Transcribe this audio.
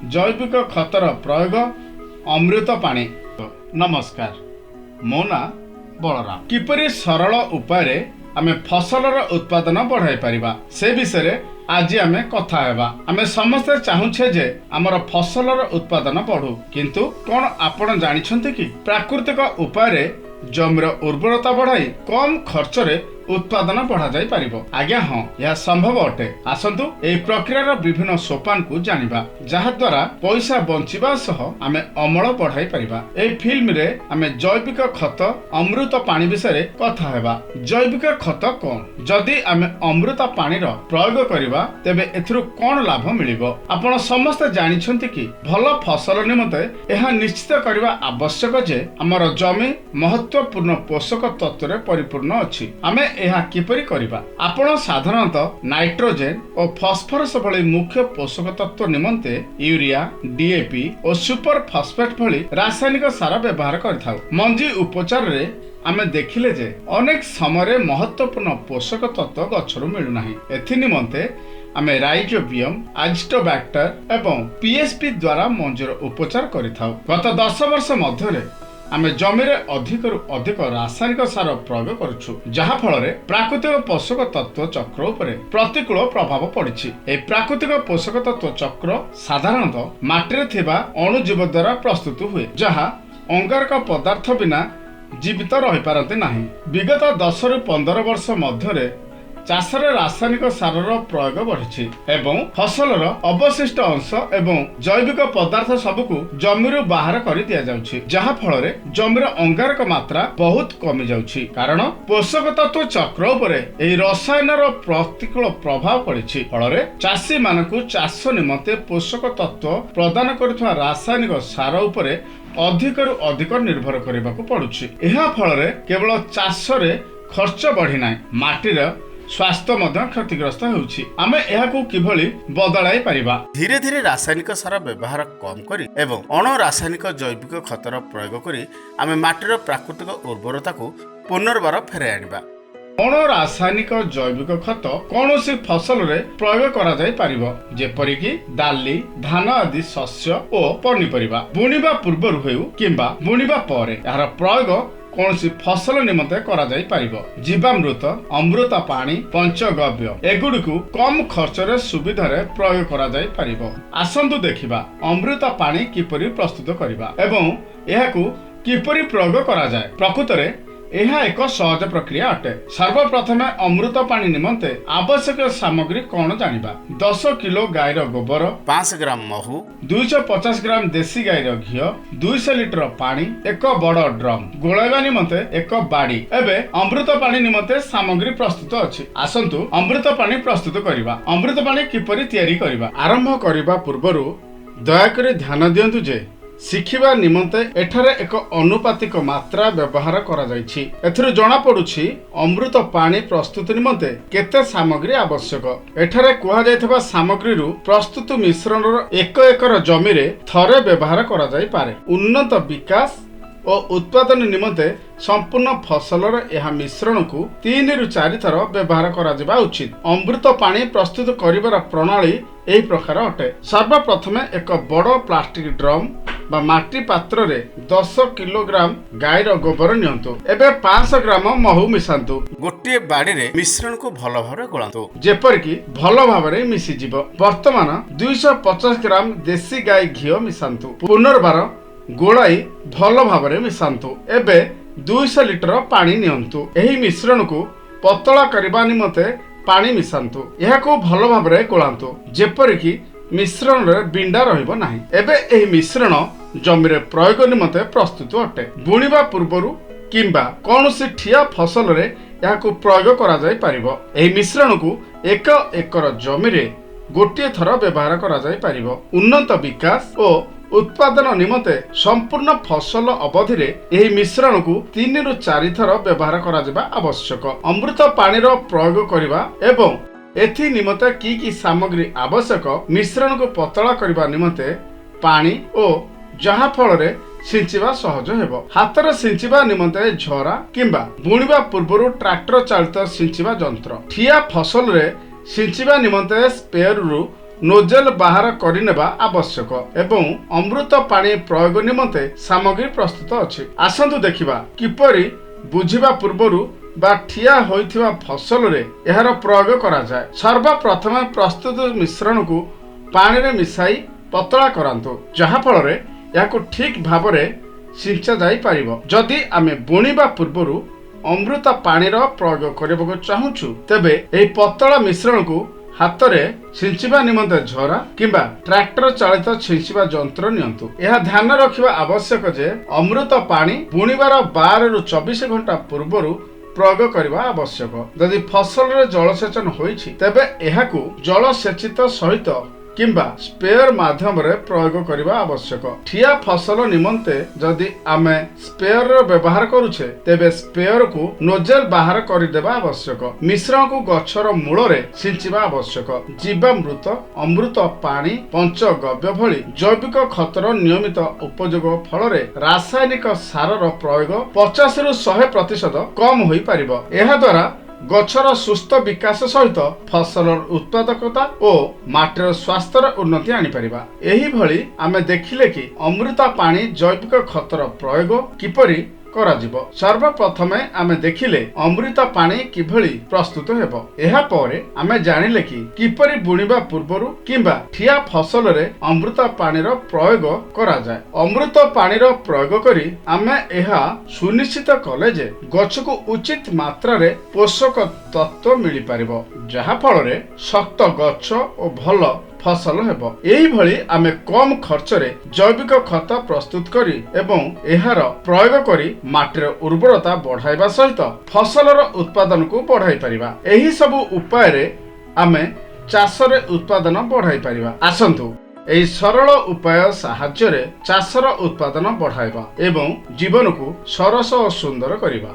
ଜୈବିକ ଖତର ପ୍ରୟୋଗ, ଅମୃତ ପାଣି। ନମସ୍କାର, ମୋ ନାଁ ବଳରାମ। କିପରି ସରଳ ଉପାୟରେ ଆମେ ଫସଲର ଉତ୍ପାଦନ ବଢ଼ାଇ ପାରିବା, ସେ ବିଷୟରେ ଆଜି ଆମେ କଥା ହେବା। ଆମେ ସମସ୍ତେ ଚାହୁଁଛେ ଯେ ଆମର ଫସଲର ଉତ୍ପାଦନ ବଢୁ, କିନ୍ତୁ କ'ଣ ଆପଣ ଜାଣିଛନ୍ତି କି ପ୍ରାକୃତିକ ଉପାୟରେ ଜମିର ଉର୍ବରତା ବଢ଼ାଇ କମ୍ ଖର୍ଚ୍ଚରେ ଉତ୍ପାଦନ ବଢ଼ାଯାଇ ପାରିବ? ଆଜ୍ଞା ହଁ, ଏହା ସମ୍ଭବ ଅଟେ। ଆସନ୍ତୁ ଏହି ପ୍ରକ୍ରିୟାର ବିଭିନ୍ନ ସୋପାନକୁ ଜାଣିବା, ଯାହାଦ୍ୱାରା ପଇସା ବଞ୍ଚିବା ସହ ଆମେ ଅମଳ ବଢ଼ାଇ ପାରିବା। ଏହି ଫିଲ୍ମରେ ଆମେ ଜୈବିକ ଖତ ଅମୃତ ପାଣି ବିଷୟରେ କଥା ହେବା। ଜୈବିକ ଖତ କ'ଣ? ଯଦି ଆମେ ଅମୃତ ପାଣିର ପ୍ରୟୋଗ କରିବା, ତେବେ ଏଥିରୁ କ'ଣ ଲାଭ ମିଳିବ? ଆପଣ ସମସ୍ତେ ଜାଣିଛନ୍ତି କି ଭଲ ଫସଲ ନିମନ୍ତେ ଏହା ନିଶ୍ଚିତ କରିବା ଆବଶ୍ୟକ ଯେ ଆମର ଜମି ମହତ୍ୱପୂର୍ଣ୍ଣ ପୋଷକ ତତ୍ତ୍ୱରେ ପରିପୂର୍ଣ୍ଣ ଅଛି। ଆମେ ଏହା କିପରି କରିବା? ଆପଣ ସାଧାରଣତଃ ନାଇଟ୍ରୋଜେନ ଓ ଫସଫରସ ଭଳି ମୁଖ୍ୟ ପୋଷକ ତତ୍ତ୍ୱ ନିମନ୍ତେ ୟୁରିଆ, ଡିଏପି ଓ ସୁପର ଫସଫେଟ ଭଳି ରାସାୟନିକ ସାର ବ୍ୟବହାର କରିଥାଉ। ମଞ୍ଜି ଉପଚାରରେ ଆମେ ଦେଖିଲେ ଯେ ଅନେକ ସମୟରେ ମହତ୍ୱପୂର୍ଣ୍ଣ ପୋଷକ ତତ୍ତ୍ୱ ଗଛରୁ ମିଳୁନାହିଁ। ଏଥି ନିମନ୍ତେ ଆମେ ରାଇଜୋବିୟମ, ଆଜିଟୋବ୍ୟାକ୍ଟର ଏବଂ ପିଏସ୍ପି ଦ୍ୱାରା ମଞ୍ଜିର ଉପଚାର କରିଥାଉ। ଗତ 10 ବର୍ଷ ମଧ୍ୟରେ ଆମେ ଜମିରେ ଅଧିକରୁ ଅଧିକ ରାସାୟନିକ ସାର ପ୍ରୟୋଗ କରୁଛୁ, ଯାହା ଫଳରେ ପ୍ରାକୃତିକ ପୋଷକ ତତ୍ତ୍ୱ ଚକ୍ର ଉପରେ ପ୍ରତିକୂଳ ପ୍ରଭାବ ପଡ଼ିଛି। ଏହି ପ୍ରାକୃତିକ ପୋଷକ ତତ୍ତ୍ୱ ଚକ୍ର ସାଧାରଣତଃ ମାଟିରେ ଥିବା ଅଣୁଜୀବ ଦ୍ୱାରା ପ୍ରସ୍ତୁତ ହୁଏ, ଯାହା ଅଙ୍ଗାରକ ପଦାର୍ଥ ବିନା ଜୀବିତ ରହିପାରନ୍ତି ନାହିଁ। ବିଗତ 10ରୁ 15 ବର୍ଷ ମଧ୍ୟରେ ଚାଷରେ ରାସାୟନିକ ସାରର ପ୍ରୟୋଗ ବଢ଼ିଛି ଏବଂ ଫସଲର ଅବଶିଷ୍ଟ ଅଂଶ ଏବଂ ଜୈବିକ ପଦାର୍ଥ ସବୁକୁ ଜମିରୁ ବାହାର କରି ଦିଆଯାଉଛି, ଯାହା ଫଳରେ ଜମିର ଅଙ୍ଗାରକ ମାତ୍ରା ବହୁତ କମିଯାଉଛି, କାରଣ ପୋଷକ ତତ୍ତ୍ୱ ଚକ୍ର ଉପରେ ଏହି ରସାୟନର ପ୍ରତିକୂଳ ପ୍ରଭାବ ପଡ଼ିଛି। ଫଳରେ ଚାଷୀମାନଙ୍କୁ ଚାଷ ନିମନ୍ତେ ପୋଷକ ତତ୍ତ୍ୱ ପ୍ରଦାନ କରୁଥିବା ରାସାୟନିକ ସାର ଉପରେ ଅଧିକରୁ ଅଧିକ ନିର୍ଭର କରିବାକୁ ପଡୁଛି। ଏହା ଫଳରେ କେବଳ ଚାଷରେ ଖର୍ଚ୍ଚ ବଢ଼ିନାହିଁ, ମାଟିର ସ୍ୱାସ୍ଥ୍ୟ ମଧ୍ୟ କ୍ଷତିଗ୍ରସ୍ତ ହେଉଛି। ଆମେ ଏହାକୁ କିଭଳି ବଦଳାଇ ପାରିବା? ଧୀରେ ଧୀରେ ରାସାୟନିକ ସାର ବ୍ୟବହାର କମ୍ କରି ଏବଂ ଅଣ ରାସାୟନିକ ଜୈବିକ ଖତର ପ୍ରୟୋଗ କରି ଆମେ ମାଟିର ପ୍ରାକୃତିକ ଉର୍ବରତାକୁ ପୁନର୍ବାର ଫେରାଇ ଆଣିବା। ଅଣ ରାସାୟନିକ ଜୈବିକ ଖତ କୌଣସି ଫସଲରେ ପ୍ରୟୋଗ କରାଯାଇ ପାରିବ, ଯେପରିକି ଡାଲି, ଧାନ ଆଦି ଶସ୍ୟ ଓ ପନିପରିବା। ବୁଣିବା ପୂର୍ବରୁ ହେଉ କିମ୍ବା ବୁଣିବା ପରେ ଏହାର ପ୍ରୟୋଗ କୌଣସି ଫସଲ ନିମନ୍ତେ କରାଯାଇ ପାରିବ। ଜୀବାମୃତ, ଅମୃତ ପାଣି, ପଞ୍ଚଗବ୍ୟ ଏଗୁଡ଼ିକୁ କମ୍ ଖର୍ଚ୍ଚରେ ସୁବିଧାରେ ପ୍ରୟୋଗ କରାଯାଇ ପାରିବ। ଆସନ୍ତୁ ଦେଖିବା ଅମୃତ ପାଣି କିପରି ପ୍ରସ୍ତୁତ କରିବା ଏବଂ ଏହାକୁ କିପରି ପ୍ରୟୋଗ କରାଯାଏ। ପ୍ରକୃତରେ ଏହା ଏକ ସହଜ ପ୍ରକ୍ରିୟା ଅଟେ। ସର୍ବପ୍ରଥମେ ଅମୃତ ପାଣି ନିମନ୍ତେ ଆବଶ୍ୟକ ସାମଗ୍ରୀ କଣ ଜାଣିବା। 10 କିଲୋ ଗାଈର ଗୋବର, 500 ଗ୍ରାମ ମହୁ, 250 ଗ୍ରାମ ଦେଶୀ ଗାଈର ଘିଅ, 200 ଲିଟର ପାଣି, ଏକ ବଡ ଡ୍ରମ୍, ଗୋଳାଇବା ନିମନ୍ତେ ଏକ ବାଡି। ଏବେ ଅମୃତ ପାଣି ନିମନ୍ତେ ସାମଗ୍ରୀ ପ୍ରସ୍ତୁତ ଅଛି। ଆସନ୍ତୁ ଅମୃତ ପାଣି ପ୍ରସ୍ତୁତ କରିବା। ଅମୃତ ପାଣି କିପରି ତିଆରି କରିବା? ଆରମ୍ଭ କରିବା ପୂର୍ବରୁ ଦୟାକରି ଧ୍ୟାନ ଦିଅନ୍ତୁ ଯେ ଶିଖିବା ନିମନ୍ତେ ଏଠାରେ ଏକ ଅନୁପାତିକ ମାତ୍ରା ବ୍ୟବହାର କରାଯାଇଛି। ଏଥିରୁ ଜଣାପଡୁଛି ଅମୃତ ପାଣି ପ୍ରସ୍ତୁତି ନିମନ୍ତେ କେତେ ସାମଗ୍ରୀ ଆବଶ୍ୟକ। ଏଠାରେ କୁହାଯାଇଥିବା ସାମଗ୍ରୀରୁ ପ୍ରସ୍ତୁତ ମିଶ୍ରଣର 1 ଏକର ଜମିରେ ଥରେ ବ୍ୟବହାର କରାଯାଇପାରେ। ଉନ୍ନତ ବିକାଶ ଓ ଉତ୍ପାଦନ ନିମନ୍ତେ ସମ୍ପୂର୍ଣ୍ଣ ଫସଲର ଏହା ମିଶ୍ରଣକୁ 3ରୁ 4 ଥର ବ୍ୟବହାର କରାଯିବା ଉଚିତ। ଅମୃତ ପାଣି ପ୍ରସ୍ତୁତ କରିବାର ପ୍ରଣାଳୀ ଏହି ପ୍ରକାର ଅଟେ। ସର୍ବପ୍ରଥମେ ଏକ ବଡ଼ ପ୍ଲାଷ୍ଟିକ ଡ୍ରମ୍ ବା ମାଟି ପାତ୍ରରେ 10 କିଲୋଗ୍ରାମ ଗାଈର ଗୋବର ନିଅନ୍ତୁ। ଏବେ 500 ଗ୍ରାମ ମହୁ ମିଶାନ୍ତୁ। ଗୋଟିଏ ବାଡ଼ିରେ ମିଶ୍ରଣକୁ ଭଲ ଭାବରେ ଗୋଳାନ୍ତୁ, ଯେପରିକି ଭଲ ଭାବରେ ମିଶିଯିବ। ବର୍ତ୍ତମାନ 250 ଗ୍ରାମ ଦେଶୀ ଗାଈ ଘିଅ ମିଶାନ୍ତୁ। ପୁନର୍ବାର ଗୋଳାଇ ଭଲ ଭାବରେ ମିଶାନ୍ତୁ। ଏବେ 200 ଲିଟର ପାଣି ନିଅନ୍ତୁ। ଏହି ମିଶ୍ରଣକୁ ପତଳା କରିବା ନିମନ୍ତେ ପାଣି ମିଶାନ୍ତୁ। ଏହାକୁ ଭଲ ଭାବରେ ଗୋଳାନ୍ତୁ, ଯେପରିକି ମିଶ୍ରଣରେ ବିଣ୍ଡା ରହିବ ନାହିଁ। ଏବେ ଏହି ମିଶ୍ରଣ ଜମିରେ ପ୍ରୟୋଗ ନିମନ୍ତେ ପ୍ରସ୍ତୁତ ଅଟେ। ବୁଣିବା ପୂର୍ବରୁ କିମ୍ବା କୌଣସି ଠିଆ ଫସଲରେ ଏହାକୁ ପ୍ରୟୋଗ କରାଯାଇ ପାରିବ। ଏହି ମିଶ୍ରଣକୁ 1 ଏକର ଜମିରେ ଗୋଟିଏ ଥର ବ୍ୟବହାର କରାଯାଇ ପାରିବ। ଉନ୍ନତ ବିକାଶ ଓ ଉତ୍ପାଦନ ନିମନ୍ତେ ସମ୍ପୂର୍ଣ୍ଣ ଫସଲ ଅବଧିରେ ଏହି ମିଶ୍ରଣକୁ 3ରୁ 4 ଥର ବ୍ୟବହାର କରାଯିବା ଆବଶ୍ୟକ। ଅମୃତ ପାଣିର ପ୍ରୟୋଗ କରିବା ଏବଂ ଏଥି ନିମନ୍ତେ କି କି ସାମଗ୍ରୀ ଆବଶ୍ୟକ? ମିଶ୍ରଣକୁ ପତଳା କରିବା ନିମନ୍ତେ ପାଣି ଓ ଯାହା ଫଳରେ ସିଞ୍ଚିବା ସହଜ ହେବ। ହାତରେ ସିଞ୍ଚିବା ନିମନ୍ତେ ଝରା କିମ୍ବା ବୁଣିବା ପୂର୍ବରୁ ଟ୍ରାକ୍ଟର ଚାଳିତ ସିଞ୍ଚିବା ଯନ୍ତ୍ର। ଠିଆ ଫସଲରେ ସିଞ୍ଚିବା ନିମନ୍ତେ ସ୍ପ୍ରେୟରରୁ ନୋଜେଲ ବାହାର କରିନେବା ଆବଶ୍ୟକ ଏବଂ ଅମୃତ ପାଣି ପ୍ରୟୋଗ ନିମନ୍ତେ ସାମଗ୍ରୀ ପ୍ରସ୍ତୁତ ଅଛି। ଆସନ୍ତୁ ଦେଖିବା କିପରି ବୁଣିବା ପୂର୍ବରୁ ବା ଠିଆ ହୋଇଥିବା ଫସଲରେ ଏହାର ପ୍ରୟୋଗ କରାଯାଏ। ସର୍ବପ୍ରଥମେ ପ୍ରସ୍ତୁତ ମିଶ୍ରଣକୁ ପାଣିରେ ମିଶାଇ ପତଳା କରାନ୍ତୁ, ଯାହାଫଳରେ ଏହାକୁ ଠିକ୍ ଭାବରେ ସିଞ୍ଚା ଯାଇପାରିବ। ଯଦି ଆମେ ବୁଣିବା ପୂର୍ବରୁ ଅମୃତ ପାଣିର ପ୍ରୟୋଗ କରିବାକୁ ଚାହୁଁଛୁ, ତେବେ ଏହି ପତଳା ମିଶ୍ରଣକୁ ହାତରେ ଛିଞ୍ଚିବା ନିମନ୍ତେ ଝରା କିମ୍ବା ଟ୍ରାକ୍ଟର ଚାଳିତ ଛିଞ୍ଚିବା ଯନ୍ତ୍ର ନିଅନ୍ତୁ। ଏହା ଧ୍ୟାନ ରଖିବା ଆବଶ୍ୟକ ଯେ ଅମୃତ ପାଣି ବୁଣିବାର 12ରୁ 24 ଘଣ୍ଟା ପୂର୍ବରୁ ପ୍ରୟୋଗ କରିବା ଆବଶ୍ୟକ। ଯଦି ଫସଲରେ ଜଳସେଚନ ହୋଇଛି, ତେବେ ଏହାକୁ ଜଳସେଚିତ ସହିତ କିମ୍ବା ସ୍ପ୍ରେୟର ମାଧ୍ୟମରେ ପ୍ରୟୋଗ କରିବା ଆବଶ୍ୟକ। ଠିଆ ଫସଲ ନିମନ୍ତେ ଯଦି ଆମେ ସ୍ପ୍ରେୟର ବ୍ୟବହାର କରୁଛେ, ତେବେ ସ୍ପ୍ରେୟରକୁ ନୋଜେଲ ବାହାର କରିଦେବା ଆବଶ୍ୟକ। ମିଶ୍ରଣକୁ ଗଛର ମୂଳରେ ସିଞ୍ଚିବା ଆବଶ୍ୟକ। ଜୀବାମୃତ, ଅମୃତ ପାଣି, ପଞ୍ଚଗବ୍ୟ ଭଳି ଜୈବିକ ଖତର ନିୟମିତ ଉପଯୋଗ ଫଳରେ ରାସାୟନିକ ସାରର ପ୍ରୟୋଗ 50ରୁ 100% କମ ହୋଇପାରିବ। ଏହାଦ୍ୱାରା ଗଛର ସୁସ୍ଥ ବିକାଶ ସହିତ ଫସଲର ଉତ୍ପାଦକତା ଓ ମାଟିର ସ୍ୱାସ୍ଥ୍ୟର ଉନ୍ନତି ଆଣିପାରିବା। ଏହିଭଳି ଆମେ ଦେଖିଲେ କି ଅମୃତ ପାଣି ଜୈବିକ ଖତର ପ୍ରୟୋଗ କିପରି କରାଯିବ। ସର୍ବପ୍ରଥମେ ଆମେ ଦେଖିଲେ ଅମୃତ ପାଣି କିଭଳି ପ୍ରସ୍ତୁତ ହେବ। ଏହାପରେ ଆମେ ଜାଣିଲେ କି କିପରି ବୁଣିବା ପୂର୍ବରୁ କିମ୍ବା ଠିଆ ଫସଲରେ ଅମୃତ ପାଣିର ପ୍ରୟୋଗ କରାଯାଏ। ଅମୃତ ପାଣିର ପ୍ରୟୋଗ କରି ଆମେ ଏହା ସୁନିଶ୍ଚିତ କଲେ ଯେ ଗଛକୁ ଉଚିତ ମାତ୍ରାରେ ପୋଷକ ତତ୍ତ୍ୱ ମିଳିପାରିବ, ଯାହା ଫଳରେ ଶକ୍ତ ଗଛ ଓ ଭଲ ଫସଲ ହେବ। ଏହିଭଳି ଆମେ କମ ଖର୍ଚ୍ଚରେ ଜୈବିକ ଖତ ପ୍ରସ୍ତୁତ କରି ଏବଂ ଏହାର ପ୍ରୟୋଗ କରି ମାଟିର ଉର୍ବରତା ବଢ଼ାଇବା ସହିତ ଫସଲର ଉତ୍ପାଦନକୁ ବଢ଼ାଇ ପାରିବା। ଏହି ସବୁ ଉପାୟରେ ଆମେ ଚାଷରେ ଉତ୍ପାଦନ ବଢ଼ାଇ ପାରିବା। ଆସନ୍ତୁ ଏହି ସରଳ ଉପାୟ ସାହାଯ୍ୟରେ ଚାଷର ଉତ୍ପାଦନ ବଢ଼ାଇବା ଏବଂ ଜୀବନକୁ ସରସ ଓ ସୁନ୍ଦର କରିବା।